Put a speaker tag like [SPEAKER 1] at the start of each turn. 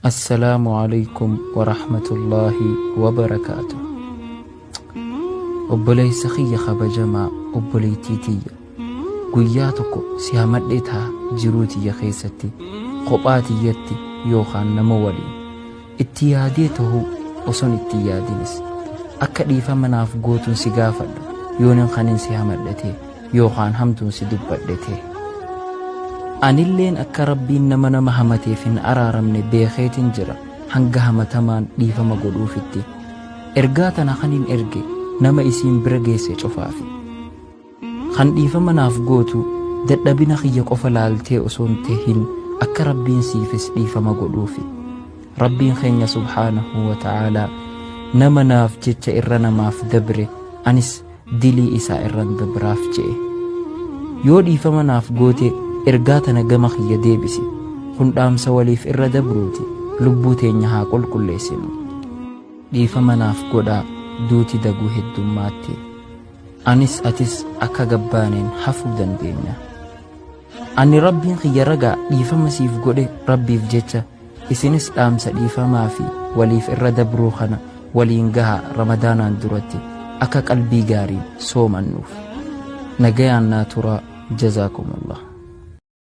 [SPEAKER 1] Assalaamu Aleeykum Warahmatullaahi Wabarakaatuh. Obboleessa kiyya kabajamaa, obboleettii tiyya, guyyaa tokko si hamadhee taha jiruu tiyya keessatti, kophaa tiyyatti yookaan nama waliin. Itti yaadee tahuu oson itti hin yaadinis. Akka dhiifama naaf gootun si gaafadha yoonin kanin si hamadhe tahe yookaan hamtuun si dubbadhe tahe. Anilleen akka Rabbiin nama nama hamateef hin araaramne beekeetin jira hanga hamatamaan dhiifama godhuufitti. Ergaa tana kanin erge nama isiin bira geesse cufaafi. Kan dhiifama naaf gootu dadhabina kiyya qofa laaltee osoo hin tahin akka Rabbiin siifis dhiifama godhuufi. Rabbiin keenya subhaanahu wa ta'aalaa nama naaf jecha irra namaaf dabre anis dilii isaa irran dabraaf je'e. Yoo dhiifama naaf goote ergaa tana gama kiyya deebisi. Kun dhaamsa waliif irra dabruuti. Lubbuu teenya haa qulqulleessinu. Dhiifama naaf godhaa duuti daguu heddummaatti. Anis atis akka gabbaaneen hafuu dandeenya. Ani Rabbiin kiyya ragaa dhiifama siif godhe Rabbiif jecha isinis dhaamsa dhiifamaa fi waliif irra dabruu kana waliin gahaa Ramadaanaan duratti akka qalbii gaariin soomannuuf. Nagayaan naa turaa Jazaakumullah.